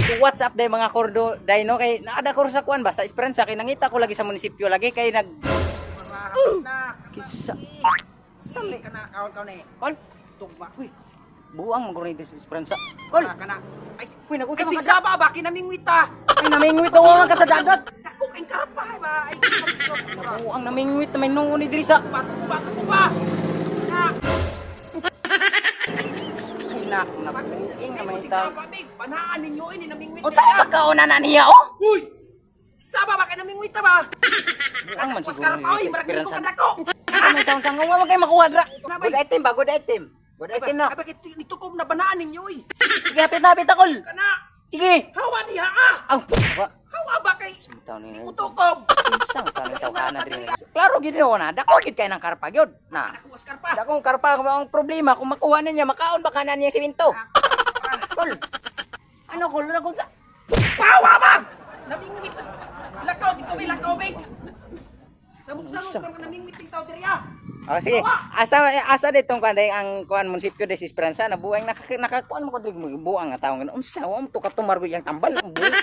So what's up day mga kordo day no, kay naada ko sa kuan ba sa Esperanza, kay nangita ko lagi sa munisipyo lagi kay nag Marahapit na. Kinsa Sami. Kana kaon kaon eh. Kol, Tugma. uy, buang man ko ni sa Esperanza. Kol, Kana kana. Ay, uy, nag-unsa ay man ka? sigsaba ba kinamingwit ta. Ay, namingwit na man ka sa dagat. Dako kay karpa ba. Ay, Buang namingwit na may nungo ni diri sa. bato ko, bato ko ba. Na. Ay, nak nabuing na may ta. Sigsaba big. Panaan ninyo ini namingwit. Unsa ay pagkauna na niya oh? Uy! Saba ba kinamingwit ta ba? Buang man Tapos siguro karpa ni oy, sa marag dito Esperanza. kadako. Ano may taong tangwa man kay makuha dra. Good item ba, good item. Good item na. Ay, bakit nitukob na banaan ninyo oy? Sige, hapit na, hapit na, kol. Kana. Sige. Hawa diha ah. Aw, wa. Hawa ba kay Taon ni. Mutukob. Kinsang taon ni tao kana diri. Klaro gid ni na. Dako gid kay nang karpa gyud. Na. Ako Oscar pa. Dakong karpa ang problema kung makuha na niya, makaon ba kana niya simento. Kol. Ano kol na kung sa Pawa ba? Namingwit. Lakaw dito may lakaw bay. Samok-samok lang ka namingwit ting tao diri ah. Oh, sige. Asa asa ditong kuan day ang kuan munisipyo de Esperanza na buang nakakuan mo ko diri buang nga tawo. Unsa wa mo to katumar yang tambal ang buang.